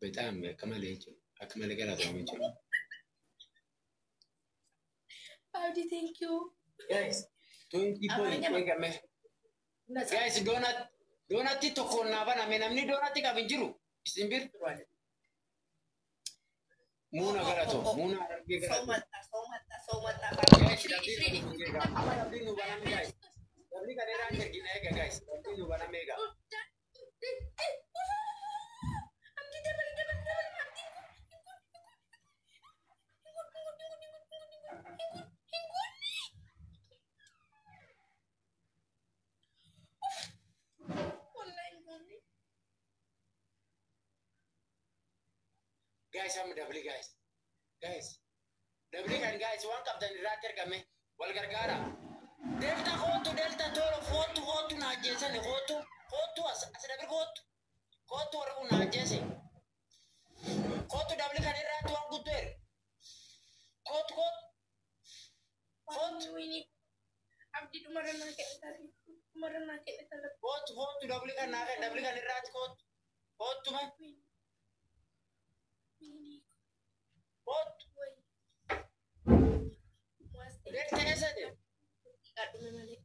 በጣም akka malee jechuudha. Akka malee galatoomii jechuudha. Abdi, thank you. Guys, 20 point eegame. Guys, donut donatti tokkoon naa baname, namni donatti qabu hin jiru. Isin bir Muuna galatoo, Muuna Harargee ሰው galatoo. መጣ፣ ሰው መጣ፣ ሰው መጣ። Guys, double nu baname guys. Double kan irraan ergina eega guys. Double nu baname eega. Abdi, double, double, double. Abdi, wallahi hin goone. Guys, amma double guys. Guys. Double kan guys waan qabdan irraatti ergame wal gargaara. Delta kootu, Delta tola kootu, kootu na ajjeesani, kootu, kootu, as as double kootu. Kootu, warri kun na ajjeese. Kootu, double kan irraatti waan guddoo erge. Kootu, kootu. Kootu. Wayne, Abdi, dhumarra naa kennita, dhumarra naa kennita. Kootu, kootu, double kan naa kenna, double kan irraatti kootu. Kootu me. Wayne. Kootu. Way. Delta eessa deemu? Dhume malee.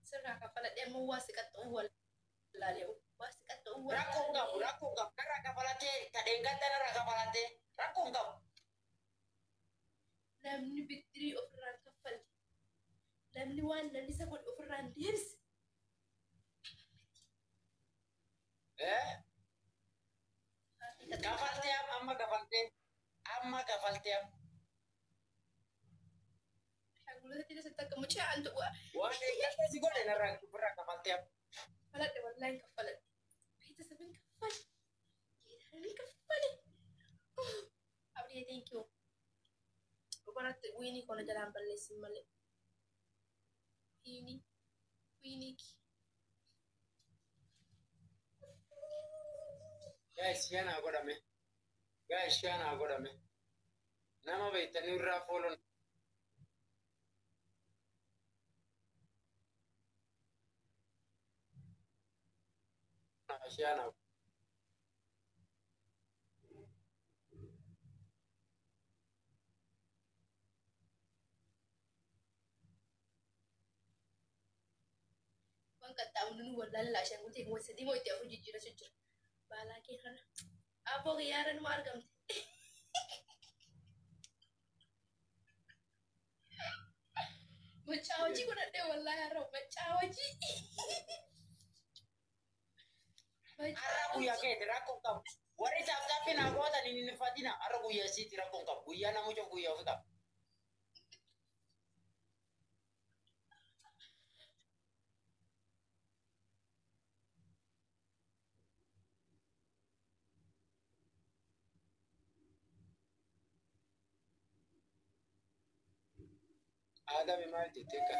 Sirraa kaffaladhee amma waa si qaxxa'uu wallaalee, waa si qaxxa'uu. Rakkoo hin qabu, rakkoo hin qabu. Narraa kafalatee, kadheen narraa kafalatee, rakkoo hin qabu. Namni bittirii ofirraan kaffalte. Namni waan namni isa godhe ofirraan deebise. Eh? Kafaltee amma, kafaltee amma, kafaltee amma. Ashaangulota keessatti akka mucaa antu Waan eeggatte si godhe narraa ofirraa kafaltee amma. Kaffaladhe, wallaahi kaffaladhe. ቤተሰብን kaffale. Geedaan kaffale. Abdii, thank you. Dhumarratti wiinii kana jalaan balleessin malee. Wiinii. Wiinii. Guys, share godhame. Guys, share godhame. Nama beektanii irraa follow share. Waan qaxxaamnu nu wallaalaa, ashaangultii kuma sadii moo itti afur jijjiirachuu jira. Baalaa kee kana. Abboo kiyyaara numa argamte. Macaa hojii godhadhee wallaahi har'a macaa hojii. Har'a guyyaa keeti, rakkoo hin qabu. Warri tap tapii naa gootan hin infatina. Har'a guyyaa isiiti, rakkoo hin qabu. Guyyaa nama cufu guyyaa ofi qaba. Aadame maal jettee akka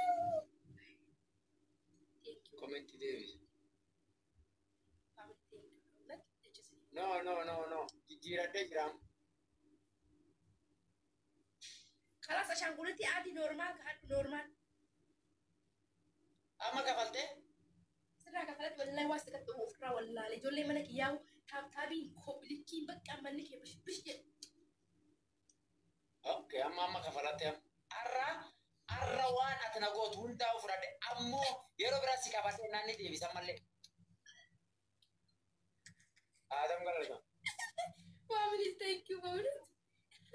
commentii deebise. No, no, no, no. Jijjiiradhee jiraam. خلاص ashaangulitii adii normal kaadhu, normal. Amma kafaltee? Sirraa kafalatti wallahi waa si qaxxabu ofirraa wallaale, ijoollee mana kiyyaa'u tap tapiin kobilikiin bakka manni kee bish bish jedhu. Okay, amma amma kafalatte amma. Har'a har'a waan ati na gootu hundaa'u fudhadhe, ammoo yeroo biraa si qabadhee naanni deebisan mallee. Aadam galalcha. Family, thank you በእውነት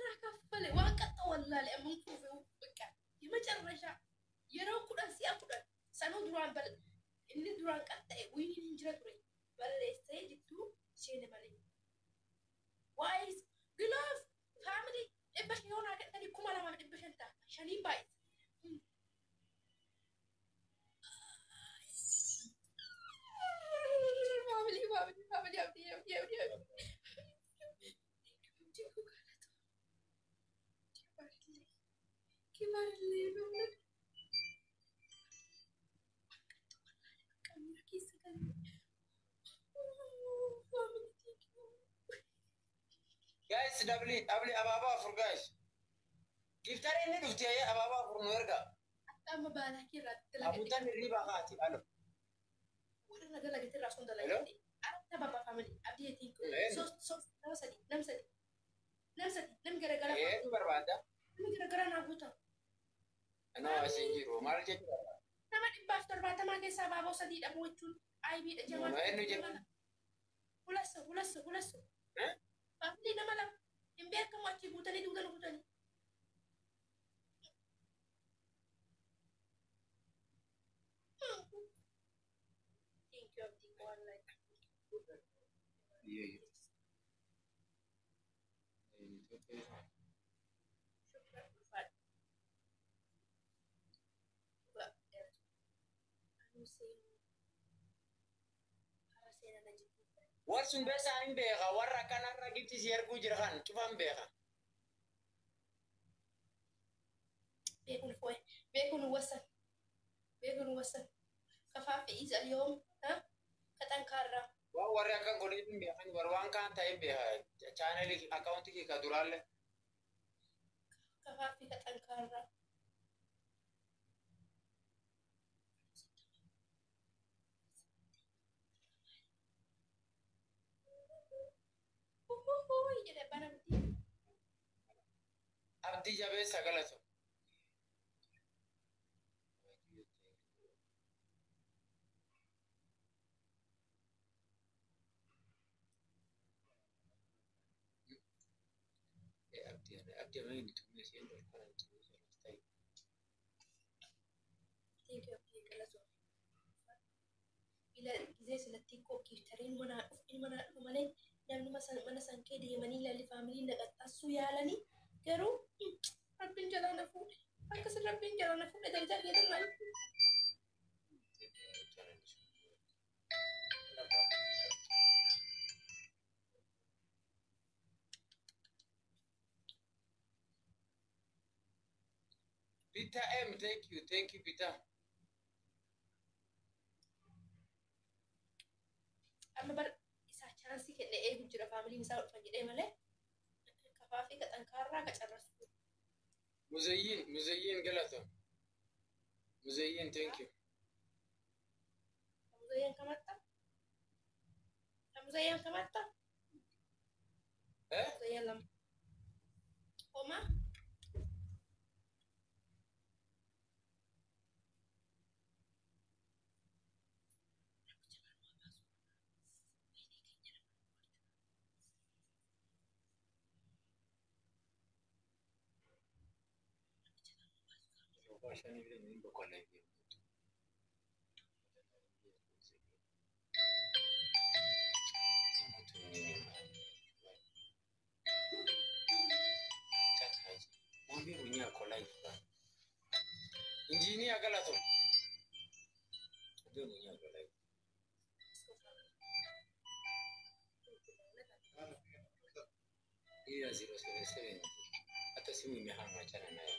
irraa kaffale, waan qaxxa wallaale amma kuufe በቃ የመጨረሻ yeroo 10 si'a 10 sanuu duraan bal inni duraan qaxxa'e winiin hin jira ture, balleessee jidduu seene malee. Waa'ee glove family 500 yoo naa kennanii 2500 ta'a, shaniin baay'isa. Family, family, family, abdii, abdii, abdii, abdii. Kibarillee በእውነት miira keessa galee. Family, thank you. Guys, double double abaaboo afur guys. Giftarri inni dhufti abaaboo afur nu erga. Akka amma baalaa kee irraa dalagate. Abuutan hirriibaa kaati alo. Warra na dalagate irraa osoo sun dalagadhe. Arat ababa family abdii thank you. Sos sos nama sadi nam sadi nam sadi nam garagara. Eenyu barbaadda? Namni garagara naa guuta. No, asin jiru. Maal jechuudha? Nama 170 keessaa baaboo sadii dhabuu jechuun aybiidha jamal. Eenyu jedhu? ሁለት ሰው ሁለት ሰው ሁለት ሰው ፋሚሊ nama lama hin beekamu achii guutanii duutan guutanii. Thank you, Abdi. Wallahi. Shukran ulfaadha. Anuu seenuu hara seenaa na jibbuu. Warri sun beesaa hin beeka. Warra akkanarra gibxi si erguu jira kan cufan beeka. بيكون فوق بيكون وسن بيكون وسن خفاف إذا اليوم ها كتنكرة Waan warri akkan godhee hin beekan warra waan kaan ta'e hin beeka. Chaanelii akkaawuntii kee ka duraallee. خفاف كتنكرة jedhe banamti. Abdii jabeessa galatu. Abdii amma inni tumne isheen dhorkana ta'e. Thank you abdii galatoo. Ila gisee sanatti koo giftariin manaa dhufu ilma naa dhufu malee namni mana san kee deemanii ilaalli faamiliin dhaqaxxassuu yaalanii garuu rabbiin jalaa na fuudhe akkasin rabbiin jalaa na fuudhe jalaa jedhan. Peter M, thank you, Peter. Amma bar isaa chaansii kenne eegu jira faamiliin isaa dhufan jedhee malee kafaa fi qaxankaarraa qacarrasu. Muzayyin, Muzayyin galata. Muzayyin, thank you. Muzayyan kamatta? Muzayyan kamatta? Eh? Muzayyan lama. Homaa? Mwambie mwenyewe ako live bana. Injinia Galato. Mwambie mwenyewe ako live. Hii ya 077 hata simu imehang, achana nayo.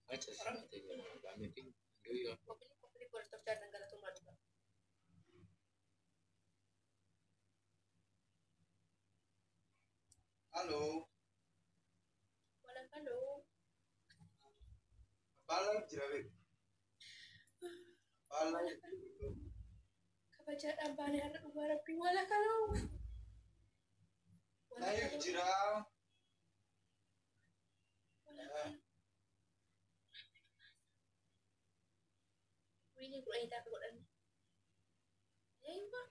Acha simu tena amepiga ndio hiyo hapo. Koppii qorii galatoomaa dhugaa. Hello. Walakkaloo. Baala jira beeku. Baala. Kabajaadhaan baanee har'a dhugaa rabbii walakkaloo. Live jira. Wiini kudhanii taaka godhanne. Eeyyiba.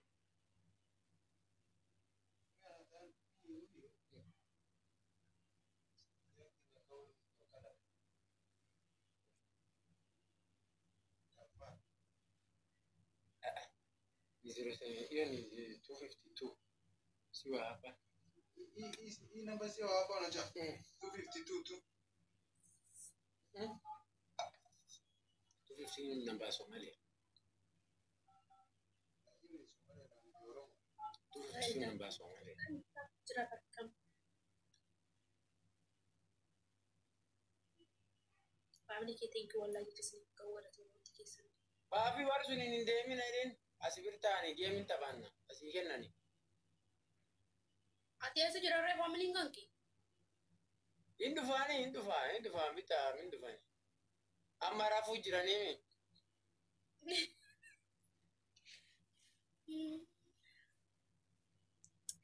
Ni 07 hiyo ni 252. Sio hapa. Hii namba sio hapa unajua. 252 tu. 252 ni namba ya Somalia. 252 ni namba ya Somalia. Jira bakkam. Faamilii kee thank you wallahi jecha isiniif gawwadha wanti keessan. Baafi warri sun hin deemin jedheen asii bir taa'anii geemin taphanna asii kennani. Ati eessa jira ree faamiliin kan kee? Hin dhufaani hin dhufaa hin dhufaa bitaa hin dhufani. Amma rafuu jiranii mi?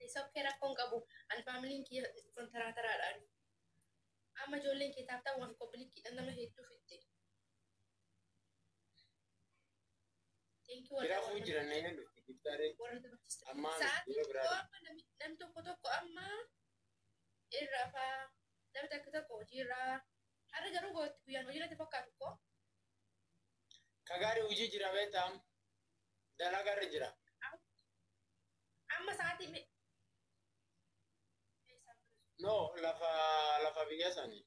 Isa okkee rakkoon qabu. Ani faamiliin kiyya kontiraataraadhaan. Amma ijoolleen kee taaptaa waan kobilikiidhaan nama hedduu fidde. Thank you warra Bira fuu jiran na hin dhufti giftaaree. warra taphachiisan. Ammaa Sa'aatii yeroo biraa tokko amma namni tokko tokko amma irra faa namni tokko tokko hojiirraa har'a garuu gootti guyyaan hojiirratti fakkaatu koo Kagaari hojii jira beektaam. Dalagarra jira. amma sa'aatii me. No, lafa biyya sanii.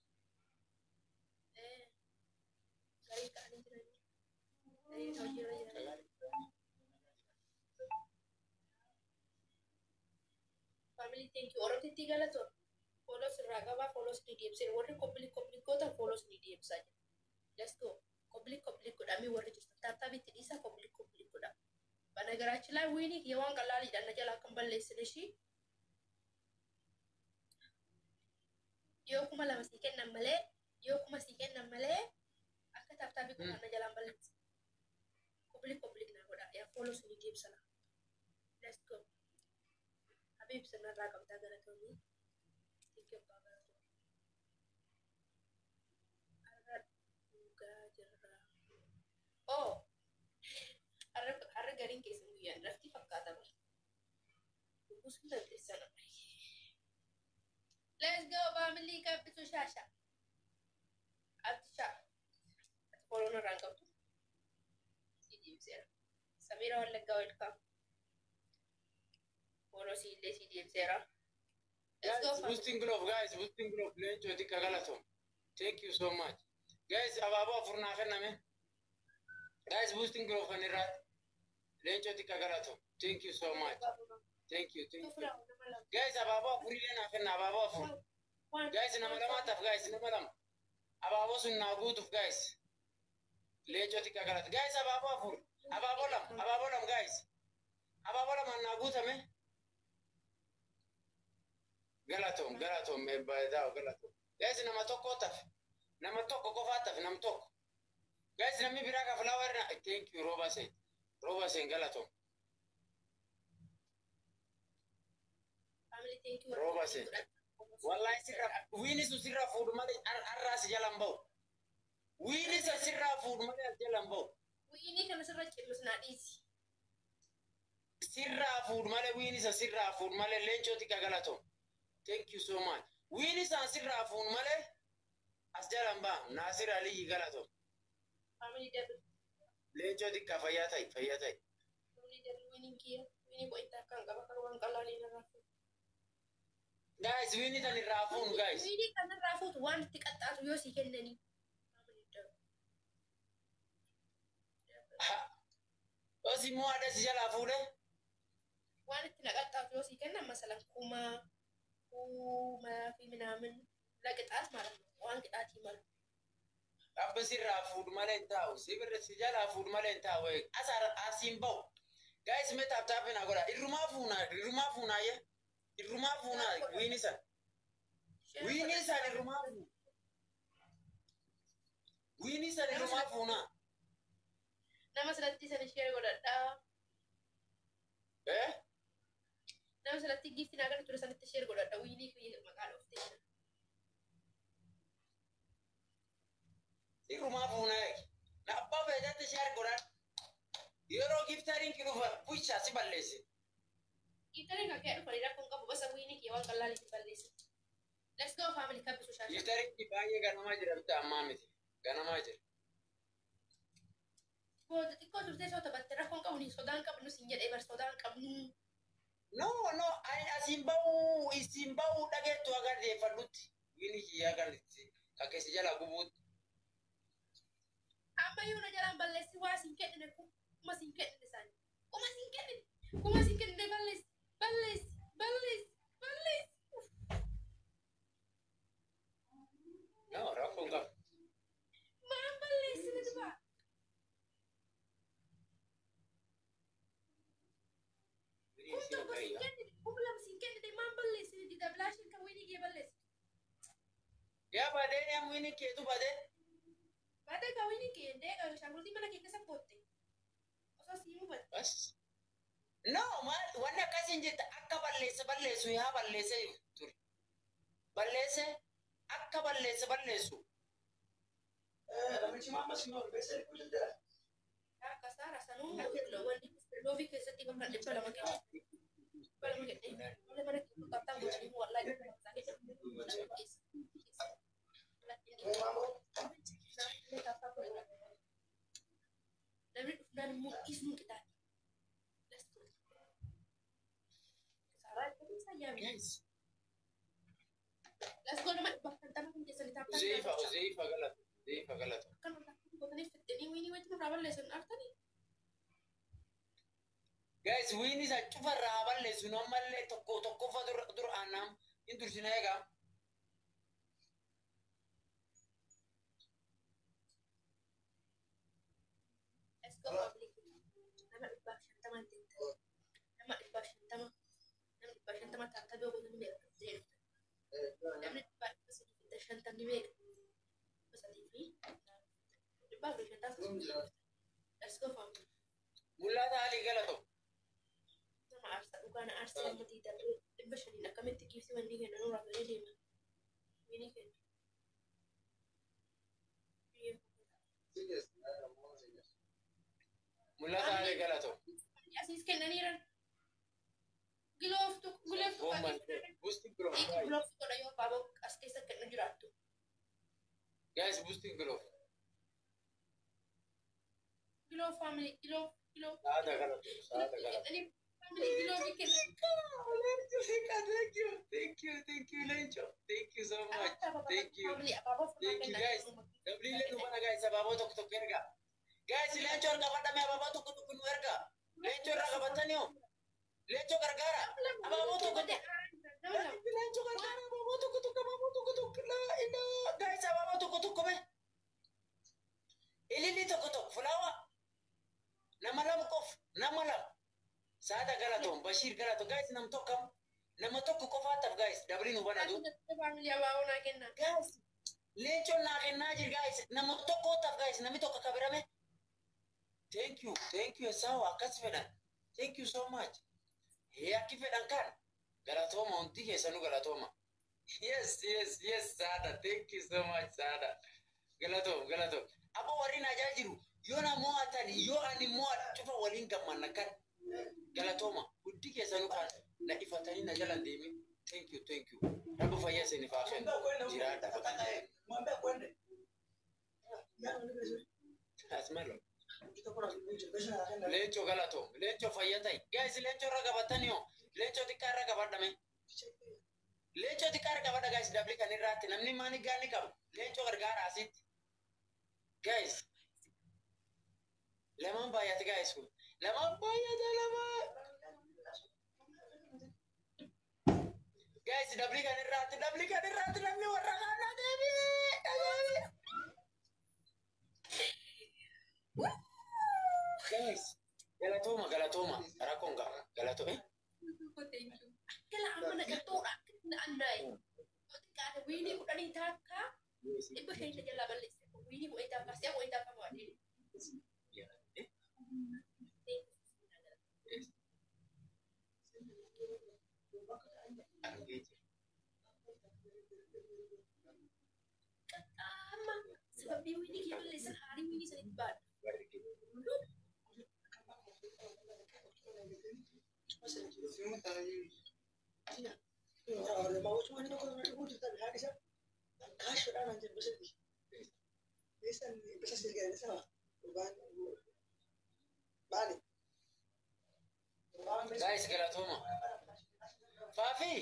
Garii ta'anii jiranii garii hojiirra jiranii. Family thank you. Oromtitti galatoon folos irraa qabaa folos ni deebisee warri koppilii koppilii gootan folos ni deebisaa jira. Let's go. Koppilii koppilii godhamee warri jirtan taaptaabitti dhiisaa koppilii koppilii godhaa. በነገራችን ላይ ዊኒ የዋን ቀላል ይዳነጃል አከም በሌስን እሺ yoo 2000 sii kennan malee yoo 1000 sii kennan malee akka taaptaabii qofaan na jalaan balleessi. Koppilii koppilii naa godha yaa folos ni deebisala. Let's go. Habib sanarraa qabdaa galatoomii. Thank you abbaa galatoomii. Har'a dhugaa jirra. Oh! Har'a gariin keessan guyyaan rafti fakkaata bara. Dhuguu sun dandeessan. Let's go family qabbisu shaasha. Abdi shaa. Ati fooloon irraan qabdu. Si deebiseera. Samiira Wallaggaa welcome. Fooloo si illee si deebiseera. Let's go Guys, family. boosting glove, guys, boosting glove. Leencoo xiqqa galatoom. Thank you so much. Guys, abaaboo afur naa kenname. Guys, boosting glove kan irraa. Leencoo xiqqa galatoom. Thank you so much. Thank you, thank you. Guys, abaaboo afurillee naa kenna, abaaboo afur. Guys, nama lamaataaf, guys, nama lama. Abaaboo sun naa guutuuf, guys. Leencoo xiqqa galatoom. Guys, abaaboo afur. Abaaboo lama, abaaboo lama, guys. Abaaboo lamaan naa guutame. Galatoom, galatoom, eebbataa, galatoom. Guys, nama tokko tafe. Nama tokko qofaa tafe, nama tokko. Guys, namni biraa ka flower na. Thank you, Roba Sen. Roba Sen, galatoom. Family thank you. Rooba seen. Wallahi sirra, wiini sun sirraa fuudhu malee har'aa si jalaan bahu. Wiini san sirraa fuudhu malee as jalaan bahu. Wiinii kana sirra cimmisnaa dhiisi. Sirraa fuudhu malee wiini san sirraa fuudhu malee leencoo xiqqa galatoom. Thank you so much. Wiini san sirraa fuudhu malee as jalaan bahu. Naasir Aliyyi galatoom. Family double. Leencoo xiqqa fayyaa ta'i, fayyaa ta'i. Family double wiiniin kiyya. Wiinii qo'ittaa akkaan qaba kan waan qalaalii irraa fuudhu. Guys, wiini tan irraa fuunu guys. Wiinii kanarraa fuutu waan itti qaxxaatu yoo si kennanii. Family double. Ha. Osi immoo haadha si jalaa fuudhe. Waan itti naqaxxaatu yoo si kennan masalan 1000 fi ምናምን ለቅጣት ማለት ነው። waan ቅጣት ይመሉ Abba sirraa fuudhu malee hin taa'u. Si birra si jalaa fuudhu malee hin taa'u. As asiin bahu. Guys, mee tap tap naa godha. Irrumaa fuunaa, irrumaa fuunaa ye. Irrumaa fuunaa wiini san. Wiini san irrumaa fuuna. Wiini san irrumaa fuunaa. Nama silatti sana share godhadhaa. Eh? Nama silatti giifti naa kana ture sanatti share godhadha. Wiinii kiyya maqaa dhooftee. Irrumaa fuunaa. Na abbaa feetetti share godhan. Yeroo giftariin kilufa pushaa si balleessi. Giiftariin kan ka'e dhufanii rakkoon qabu basa wiinii kiyya waan qallaalitti balleessi. Let's go family kabbisu shaasha. Giftariin baay'ee ganamaa jira bitta ammaa miti. Ganamaa jira. Booda xiqqoo turtee soo taphatte rakkoon qabu ni sodaan qabnu siin jedhee bar sodaan qabnu. No, no, ani asiin bahuu, isiin bahuu dhageettu agarteeffadhutti. Wiini kiyyaa agarteessi. Kan keessa jala gubuutti. Amma iyyuu na jalaan balleessi waa siin kennine kuma siin kennine isaanii. Kuma siin kennine kuma siin kennine balleessi balleessi balleessi balleessi. No, rakkoon qabu. Maan balleessi ni dubaa. Wiini Kum isiin tokko siin baay'ee. kennine 2000 siin kennine maan balleessi ni dida bilaashin kan wiinii kiyya balleessi. Yaa badee yaa wiini keetu badee. Baatee kan wiinii kiyya indee shaangultii mana kee keessa bootte. Osoo si himuu batte. Bas. No, maal wanni akkasiin jette akka balleesse balleessu yaa balleesse ture. Balleesse akka balleesse balleessu. Namichi maamma si nool beessa dhiquu jira. Akka saara sanuu wanni loofii keessatti bakka 200 kenne. 200 kenne. Wala mana keessa qabxaan gochanii wallaahi 200 isaa keessa. Namni dhufnaan immoo dhiisnuun qixaati. Kisaaraa itti isaa yaame. Guys. Let's go nama 150 kun keessanii taaptaa. Uzeifa, Uzeifa galata. Uzeifa galata. Akkanuma taaptaa gootanii fixxanii wiinii wajjin irraa balleessan artanii. Guys, wiini isa cufarraa haa balleessu nu ammallee tokko tokkoffa dur aannaam hin dursina egaa. Let's go public. Nama 150 jettan. Nama 150. Nama 150 taaptaa biyya gootanii meeqa jedhu. Namni 350 meeqa? 300 fi 450. Let's go family. Mul'ata Alii galata. Nama aarsaa dhugaa na aarsaa amma diidaa 500 akkamitti giifti wanni kenna nurraa fedhee deema. Wiinii kenna. Mul'ata Alii galata. Asiis kennaniiran. Gilooftu gilooftu Oh my God. Boosting glove. Guys, gilooftu godha yoo baaboo as keessa kennu jiraattu. Guys, boosting glove. Glove family glove glove. Saada galata. Saada galata. Family glove kenna. Thank you, thank you, thank you, Lencho. Thank you so much. Thank you. Thank you, guys. Dabliilee nu bana guys, abaaboo tokko tokko erga. Guys, Lencho harka qabadhame abaaboo tokko tokko nu erga. Lencho irraa qabatanii hoo? Lencho gargaara. Abaaboo tokko tokko. Lencho gargaara abaaboo tokko tokko abaaboo tokko tokko. Laa ilaa. Guys, abaaboo tokko tokko be. Ililli tokko tokko fulaawa. Nama lama qof nama lama. Saada galatoom Bashiir galatoom guys nam tokko nama tokko qofaataaf guys dabli nu banatu. Family abaaboo naa kenna. Guys, leencoon naa kennaa jira guys nama tokkootaaf guys namni tokko kabirame. Thank you, thank you sawa akkas fedhan. Thank you so much. Hee akki fedhan kan galatooma hundi keessanuu galatooma. Yes, Saada. Thank you so much, Saada. Galatoom, galatoom. Abbo warri na ajaa jiru yoo na mo'atan yoo ani mo'adhu cufa waliin gammanna kan galatooma hundi keessanuu kan na ifatanii na jalan deemin. Thank you, thank you. Rabbi fayyaa isiniif haa kennu. Jiraadha. Mwambie kwende. Asmalo. Leencoo galatoom. Leencoo fayyaa ta'i. Guys, leencoo irra qabatanii hoo? Leencoo xiqqaa irra qabadhame. Leencoo xiqqaa irra qabadha guys dabli kan irraatti namni maani gaani qabu. Leencoo gargaara asitti. Guys. Lamaan baay'ate guys kun. Lamaan baay'ate lamaan. Guys dabli kan irraatti dabli kan irraatti namni warra kaanaa deebi'ee. Guys. Galatooma galatooma rakkoon qaba galatoo eh. Akkala amma nagartoodha akka annaa'e. Xiqqaate wiinii 10 taakka 500 jalaa balleesse. Wiinii 10 taakka si'a 10 taakka mo'adhee. Eh? Yes. Argee jira. Qaxxaama sababii wiinii kee balleessan haarii wiinii sanitti baadha. Warri kee. Simu taa'ee. Guys galatooma. Faafi.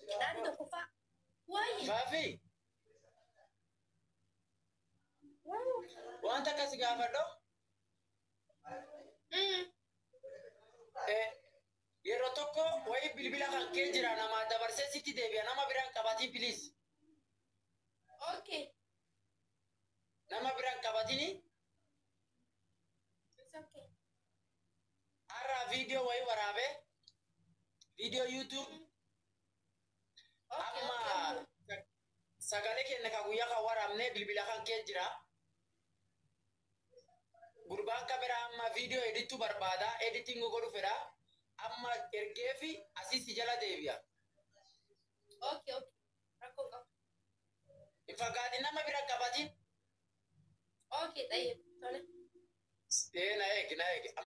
Qixaati tokkoffaa. Waayee. Faafi. Wanta akkas gaafadho. Yeroo tokko wayii bilbila kan kee jira namaa dabarsee sitti deebi'a nama biraan qabatiin please. Okay. Nama biraan qabatini It's okay. Har'a viidiyoo wayii waraabee viidiyoo YouTube Okay. amma Okay. sagalee keenya kan guyyaa kan waraabne bilbila kan kee jira. Gurbaan kameraa amma viidiyoo edittuu barbaada. Editing godhu fedha. Amma ergee fi asii si jala deebi'a. Okay, okay. Rakkoo qabu. Hin fagaatin, nama bira qabatin. Okay, xayyib. Tole. Na eegi, na eegi.